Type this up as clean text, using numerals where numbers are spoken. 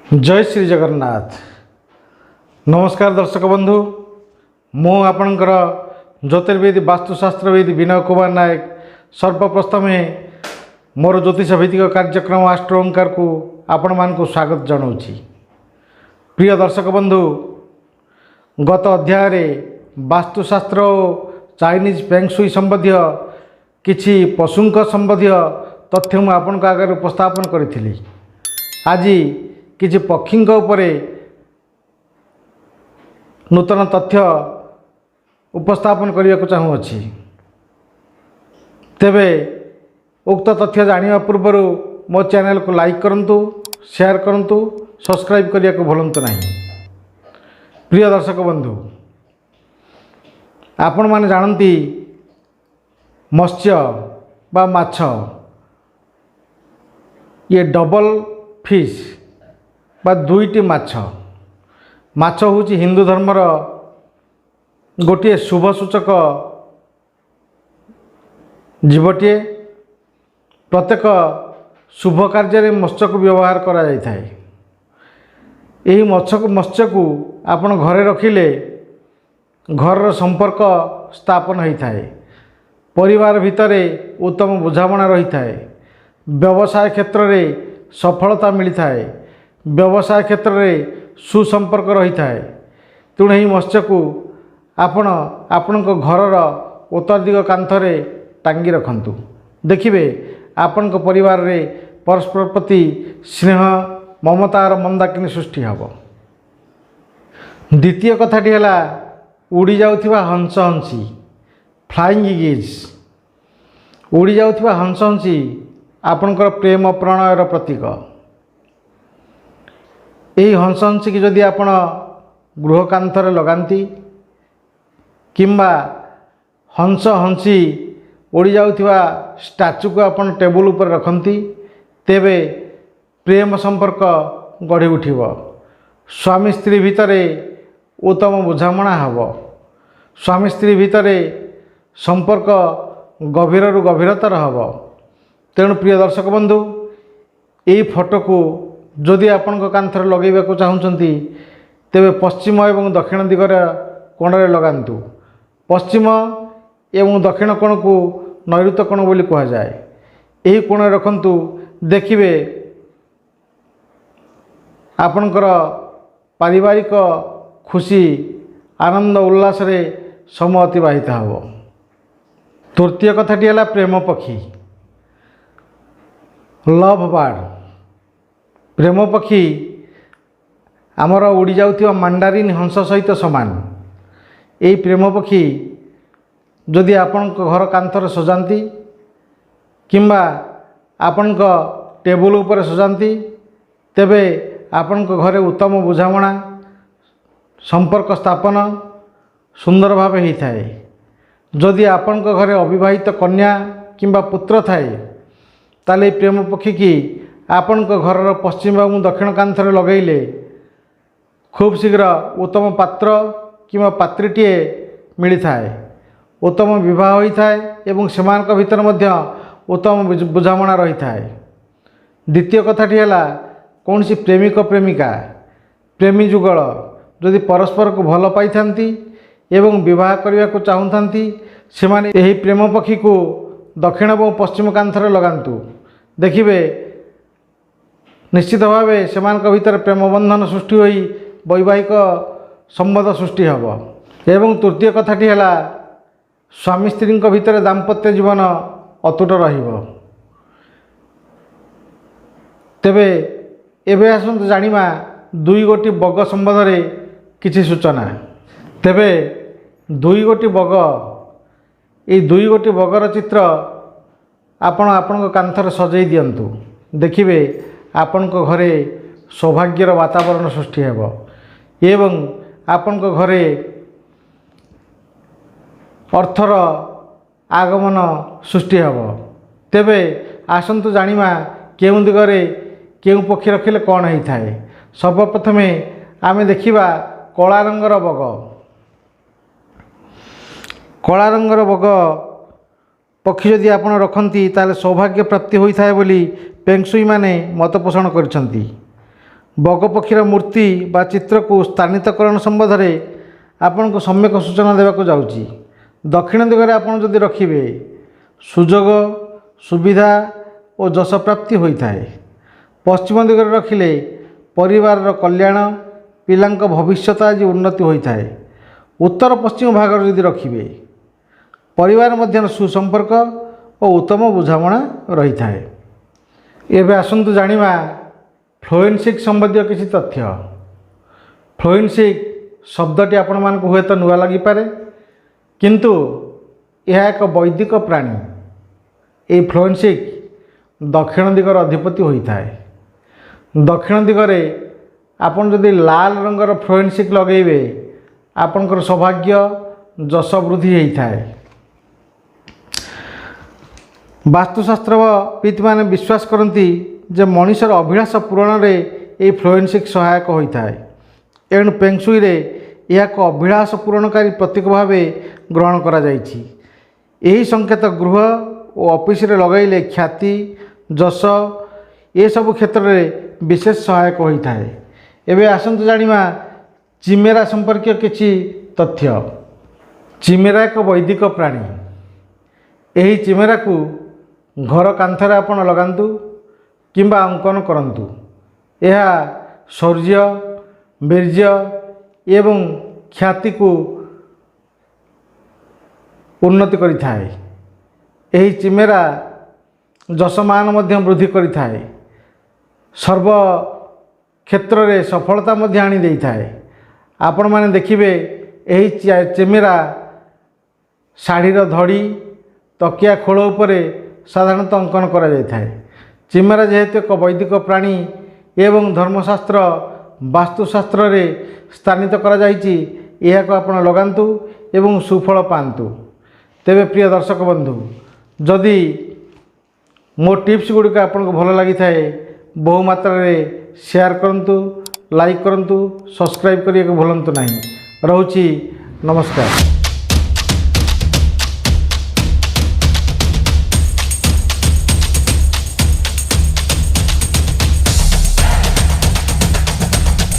ଜୟ ଶ୍ରୀ ଜଗନ୍ନାଥ। ନମସ୍କାର ଦର୍ଶକ ବନ୍ଧୁ, ମୁଁ ଆପଣଙ୍କର ଜ୍ୟୋତିର୍ବିଦ, ବାସ୍ତୁଶାସ୍ତ୍ରବିଦ ବିନୟ କୁମାର ନାୟକ। ସର୍ବପ୍ରଥମେ ମୋର ଜ୍ୟୋତିଷ ଭିତ୍ତିକ କାର୍ଯ୍ୟକ୍ରମ ଆଷ୍ଟ୍ରୋ ଓଙ୍କାରକୁ ଆପଣମାନଙ୍କୁ ସ୍ୱାଗତ ଜଣାଉଛି। ପ୍ରିୟ ଦର୍ଶକ ବନ୍ଧୁ, ଗତ ଅଧ୍ୟାୟରେ ବାସ୍ତୁଶାସ୍ତ୍ର ଓ ଚାଇନିଜ୍ ଫେଙ୍ଗସୁଇ ସମ୍ବନ୍ଧୀୟ କିଛି ପଶୁଙ୍କ ସମ୍ବନ୍ଧୀୟ ତଥ୍ୟ ମୁଁ ଆପଣଙ୍କ ଆଗରେ ଉପସ୍ଥାପନ କରିଥିଲି। ଆଜି କିଛି ପକ୍ଷୀଙ୍କ ଉପରେ ନୂତନ ତଥ୍ୟ ଉପସ୍ଥାପନ କରିବାକୁ ଚାହୁଁଅଛି। ତେବେ ଉକ୍ତ ତଥ୍ୟ ଜାଣିବା ପୂର୍ବରୁ ମୋ ଚ୍ୟାନେଲକୁ ଲାଇକ୍ କରନ୍ତୁ, ସେୟାର କରନ୍ତୁ, ସବସ୍କ୍ରାଇବ୍ କରିବାକୁ ଭୁଲନ୍ତୁ ନାହିଁ। ପ୍ରିୟ ଦର୍ଶକ ବନ୍ଧୁ, ଆପଣମାନେ ଜାଣନ୍ତି, ମତ୍ସ୍ୟ ବା ମାଛ ଇଏ ଡବଲ୍ ଫିସ୍ ବା ଦୁଇଟି ମାଛ। ମାଛ ହେଉଛି ହିନ୍ଦୁ ଧର୍ମର ଗୋଟିଏ ଶୁଭ ସୂଚକ ଜୀବଟିଏ। ପ୍ରତ୍ୟେକ ଶୁଭ କାର୍ଯ୍ୟରେ ମତ୍ସ୍ୟକୁ ବ୍ୟବହାର କରାଯାଇଥାଏ। ଏହି ମତ୍ସ୍ୟକୁ ଆପଣ ଘରେ ରଖିଲେ ଘରର ସମ୍ପର୍କ ସ୍ଥାପନ ହୋଇଥାଏ, ପରିବାର ଭିତରେ ଉତ୍ତମ ବୁଝାମଣା ରହିଥାଏ, ବ୍ୟବସାୟ କ୍ଷେତ୍ରରେ ସଫଳତା ମିଳିଥାଏ, ବ୍ୟବସାୟ କ୍ଷେତ୍ରରେ ସୁସମ୍ପର୍କ ରହିଥାଏ। ତେଣୁ ଏହି ମତ୍ସ୍ୟକୁ ଆପଣ ଆପଣଙ୍କ ଘରର ଉତ୍ତର ଦିଗ କାନ୍ଥରେ ଟାଙ୍ଗି ରଖନ୍ତୁ। ଦେଖିବେ, ଆପଣଙ୍କ ପରିବାରରେ ପରସ୍ପର ପ୍ରତି ସ୍ନେହ ମମତାର ମନ୍ଦାକିନୀ ସୃଷ୍ଟି ହେବ। ଦ୍ୱିତୀୟ କଥାଟି ହେଲା ଉଡ଼ି ଯାଉଥିବା ହଂସ ହଂସୀ, ଫ୍ଲାଇଂ ଗିଜ୍। ଉଡ଼ି ଯାଉଥିବା ହଂସ ହଂସୀ ଆପଣଙ୍କର ପ୍ରେମ ପ୍ରଣୟର ପ୍ରତୀକ। ଏହି ହଂସ ହଂସୀକି ଯଦି ଆପଣ ଗୃହ କାନ୍ଥରେ ଲଗାନ୍ତି କିମ୍ବା ହଂସ ହଂସୀ ଉଡ଼ି ଯାଉଥିବା ଷ୍ଟାଚୁକୁ ଆପଣ ଟେବୁଲ ଉପରେ ରଖନ୍ତି, ତେବେ ପ୍ରେମ ସମ୍ପର୍କ ଗଢ଼ି ଉଠିବ। ସ୍ୱାମୀ ସ୍ତ୍ରୀ ଭିତରେ ଉତ୍ତମ ବୁଝାମଣା ହେବ। ସ୍ୱାମୀ ସ୍ତ୍ରୀ ଭିତରେ ସମ୍ପର୍କ ଗଭୀରରୁ ଗଭୀରତର ହେବ। ତେଣୁ ପ୍ରିୟ ଦର୍ଶକ ବନ୍ଧୁ, ଏହି ଫଟୋକୁ ଯଦି ଆପଣଙ୍କ କାନ୍ଥରେ ଲଗାଇବାକୁ ଚାହୁଁଛନ୍ତି, ତେବେ ପଶ୍ଚିମ ଏବଂ ଦକ୍ଷିଣ ଦିଗର କୋଣରେ ଲଗାନ୍ତୁ। ପଶ୍ଚିମ ଏବଂ ଦକ୍ଷିଣ କୋଣକୁ ନୈଋତ କୋଣ ବୋଲି କୁହାଯାଏ। ଏହି କୋଣରେ ରଖନ୍ତୁ, ଦେଖିବେ ଆପଣଙ୍କର ପାରିବାରିକ ଖୁସି, ଆନନ୍ଦ ଉଲ୍ଲାସରେ ସମୟ ଅତିବାହିତ ହେବ। ତୃତୀୟ କଥାଟି ହେଲା ପ୍ରେମ ପକ୍ଷୀ, ଲଭ୍ ବାର୍ଡ଼। ପ୍ରେମ ପକ୍ଷୀ ଆମର ଉଡ଼ି ଯାଉଥିବା ମାଣ୍ଡାରିନ୍ ହଂସ ସହିତ ସମାନ। ଏହି ପ୍ରେମ ପକ୍ଷୀ ଯଦି ଆପଣଙ୍କ ଘର କାନ୍ଥରେ ସଜାନ୍ତି କିମ୍ବା ଆପଣଙ୍କ ଟେବୁଲ ଉପରେ ସଜାନ୍ତି, ତେବେ ଆପଣଙ୍କ ଘରେ ଉତ୍ତମ ବୁଝାମଣା, ସମ୍ପର୍କ ସ୍ଥାପନ ସୁନ୍ଦର ଭାବେ ହୋଇଥାଏ। ଯଦି ଆପଣଙ୍କ ଘରେ ଅବିବାହିତ କନ୍ୟା କିମ୍ବା ପୁତ୍ର ଥାଏ, ତାହେଲେ ଏହି ପ୍ରେମ ପକ୍ଷୀକି ଆପଣଙ୍କ ଘରର ପଶ୍ଚିମ ଏବଂ ଦକ୍ଷିଣ କାନ୍ଥରେ ଲଗାଇଲେ ଖୁବ୍ ଶୀଘ୍ର ଉତ୍ତମ ପାତ୍ର କିମ୍ବା ପାତ୍ରୀଟିଏ ମିଳିଥାଏ, ଉତ୍ତମ ବିବାହ ହୋଇଥାଏ ଏବଂ ସେମାନଙ୍କ ଭିତରେ ମଧ୍ୟ ଉତ୍ତମ ବୁଝାମଣା ରହିଥାଏ। ଦ୍ୱିତୀୟ କଥାଟି ହେଲା, କୌଣସି ପ୍ରେମିକ ପ୍ରେମିକା, ପ୍ରେମୀ ଯୁଗଳ ଯଦି ପରସ୍ପରକୁ ଭଲ ପାଇଥାନ୍ତି ଏବଂ ବିବାହ କରିବାକୁ ଚାହୁଁଥାନ୍ତି, ସେମାନେ ଏହି ପ୍ରେମ ପକ୍ଷୀକୁ ଦକ୍ଷିଣ ଏବଂ ପଶ୍ଚିମ କାନ୍ଥରେ ଲଗାନ୍ତୁ। ଦେଖିବେ, ନିଶ୍ଚିତ ଭାବେ ସେମାନଙ୍କ ଭିତରେ ପ୍ରେମ ବନ୍ଧନ ସୃଷ୍ଟି ହୋଇ ବୈବାହିକ ସମ୍ବନ୍ଧ ସୃଷ୍ଟି ହେବ। ଏବଂ ତୃତୀୟ କଥାଟି ହେଲା, ସ୍ୱାମୀ ସ୍ତ୍ରୀଙ୍କ ଭିତରେ ଦାମ୍ପତ୍ୟ ଜୀବନ ଅତୁଟ ରହିବ। ତେବେ ଏବେ ଆସନ୍ତୁ ଜାଣିବା ଦୁଇ ଗୋଟି ବଗ ସମ୍ବନ୍ଧରେ କିଛି ସୂଚନା। ତେବେ ଦୁଇ ଗୋଟି ବଗ, ଏଇ ଦୁଇ ଗୋଟି ବଗର ଚିତ୍ର ଆପଣ ଆପଣଙ୍କ କାନ୍ଥରେ ସଜେଇ ଦିଅନ୍ତୁ। ଦେଖିବେ, ଆପଣଙ୍କ ଘରେ ସୌଭାଗ୍ୟର ବାତାବରଣ ସୃଷ୍ଟି ହେବ ଏବଂ ଆପଣଙ୍କ ଘରେ ଅର୍ଥର ଆଗମନ ସୃଷ୍ଟି ହେବ। ତେବେ ଆସନ୍ତୁ ଜାଣିବା କେଉଁ ଦିଗରେ କେଉଁ ପକ୍ଷୀ ରଖିଲେ କ'ଣ ହେଇଥାଏ। ସର୍ବପ୍ରଥମେ ଆମେ ଦେଖିବା କଳା ରଙ୍ଗର ବଗ। କଳା ରଙ୍ଗର ବଗ ପକ୍ଷୀ ଯଦି ଆପଣ ରଖନ୍ତି, ତାହେଲେ ସୌଭାଗ୍ୟ ପ୍ରାପ୍ତି ହୋଇଥାଏ ବୋଲି ଫେଙ୍ଗସୁଇମାନେ ମତ ପୋଷଣ କରିଛନ୍ତି। ବଗ ପକ୍ଷୀର ମୂର୍ତ୍ତି ବା ଚିତ୍ରକୁ ସ୍ଥାନିତକରଣ ସମ୍ବନ୍ଧରେ ଆପଣଙ୍କୁ ସମ୍ୟକ ସୂଚନା ଦେବାକୁ ଯାଉଛି। ଦକ୍ଷିଣ ଦିଗରେ ଆପଣ ଯଦି ରଖିବେ, ସୁଯୋଗ, ସୁବିଧା ଓ ଯଶ ପ୍ରାପ୍ତି ହୋଇଥାଏ। ପଶ୍ଚିମ ଦିଗରେ ରଖିଲେ ପରିବାରର କଲ୍ୟାଣ, ପିଲାଙ୍କ ଭବିଷ୍ୟତ ଆଜି ଉନ୍ନତି ହୋଇଥାଏ। ଉତ୍ତର ପଶ୍ଚିମ ଭାଗରେ ଯଦି ରଖିବେ, ପରିବାର ମଧ୍ୟରେ ସୁସମ୍ପର୍କ ଓ ଉତ୍ତମ ବୁଝାମଣା ରହିଥାଏ। ଏବେ ଆସନ୍ତୁ ଜାଣିବା ଫ୍ଲୋଇନ୍ସିକ୍ ସମ୍ବନ୍ଧୀୟ କିଛି ତଥ୍ୟ। ଫ୍ଲୋଇନ୍ସିକ୍ ଶବ୍ଦଟି ଆପଣମାନଙ୍କୁ ହୁଏତ ନୂଆ ଲାଗିପାରେ, କିନ୍ତୁ ଏହା ଏକ ବୈଦିକ ପ୍ରାଣୀ। ଏହି ଫ୍ଲୋଇନ୍ସିକ୍ ଦକ୍ଷିଣ ଦିଗର ଅଧିପତି ହୋଇଥାଏ। ଦକ୍ଷିଣ ଦିଗରେ ଆପଣ ଯଦି ଲାଲ ରଙ୍ଗର ଫ୍ଲୋଇନ୍ସିକ୍ ଲଗାଇବେ, ଆପଣଙ୍କର ସୌଭାଗ୍ୟ, ଯଶ ବୃଦ୍ଧି ହୋଇଥାଏ। ବାସ୍ତୁଶାସ୍ତ୍ରବିତ୍ମାନେ ବିଶ୍ୱାସ କରନ୍ତି ଯେ ମଣିଷର ଅଭିଳାଷ ପୂରଣରେ ଏହି ଫ୍ଲୋଇନ୍ସିକ୍ ସହାୟକ ହୋଇଥାଏ। ଏଣୁ ପେଙ୍ଗସୁଇରେ ଏହାକୁ ଅଭିଳାଷ ପୂରଣକାରୀ ପ୍ରତୀକ ଭାବେ ଗ୍ରହଣ କରାଯାଇଛି। ଏହି ସଂକେତ ଗୃହ ଓ ଅଫିସରେ ଲଗାଇଲେ ଖ୍ୟାତି, ଯଶ ଏସବୁ କ୍ଷେତ୍ରରେ ବିଶେଷ ସହାୟକ ହୋଇଥାଏ। ଏବେ ଆସନ୍ତୁ ଜାଣିବା ଚିମେରା ସମ୍ପର୍କୀୟ କିଛି ତଥ୍ୟ। ଚିମେରା ଏକ ବୈଦିକ ପ୍ରାଣୀ। ଏହି ଚିମେରାକୁ ଘର କାନ୍ଥରେ ଆପଣ ଲଗାନ୍ତୁ କିମ୍ବା ଅଙ୍କନ କରନ୍ତୁ। ଏହା ଶୌର୍ଯ୍ୟ, ବୀର୍ଯ୍ୟ ଏବଂ ଖ୍ୟାତିକୁ ଉନ୍ନତି କରିଥାଏ। ଏହି ଚିମେରା ଯଶମାନ ମଧ୍ୟ ବୃଦ୍ଧି କରିଥାଏ। ସର୍ବ କ୍ଷେତ୍ରରେ ସଫଳତା ମଧ୍ୟ ଆଣି ଦେଇଥାଏ। ଆପଣମାନେ ଦେଖିବେ, ଏହି ଚିମେରା ଶାଢ଼ୀର ଧଡ଼ି, ତକିଆ ଖୋଳ ଉପରେ ସାଧାରଣତଃ ଅଙ୍କନ କରାଯାଇଥାଏ। ଚିମେରା ଯେହେତୁ ଏକ ବୈଦିକ ପ୍ରାଣୀ ଏବଂ ଧର୍ମଶାସ୍ତ୍ର, ବାସ୍ତୁଶାସ୍ତ୍ରରେ ସ୍ଥାନିତ କରାଯାଇଛି, ଏହାକୁ ଆପଣ ଲଗାନ୍ତୁ ଏବଂ ସୁଫଳ ପାଆନ୍ତୁ। ତେବେ ପ୍ରିୟ ଦର୍ଶକ ବନ୍ଧୁ, ଯଦି ମୋ ଟିପ୍ସ ଗୁଡ଼ିକ ଆପଣଙ୍କୁ ଭଲ ଲାଗିଥାଏ, ବହୁ ମାତ୍ରାରେ ସେୟାର କରନ୍ତୁ, ଲାଇକ୍ କରନ୍ତୁ, ସବସ୍କ୍ରାଇବ୍ କରିବାକୁ ଭୁଲନ୍ତୁ ନାହିଁ। ରହୁଛି, ନମସ୍କାର।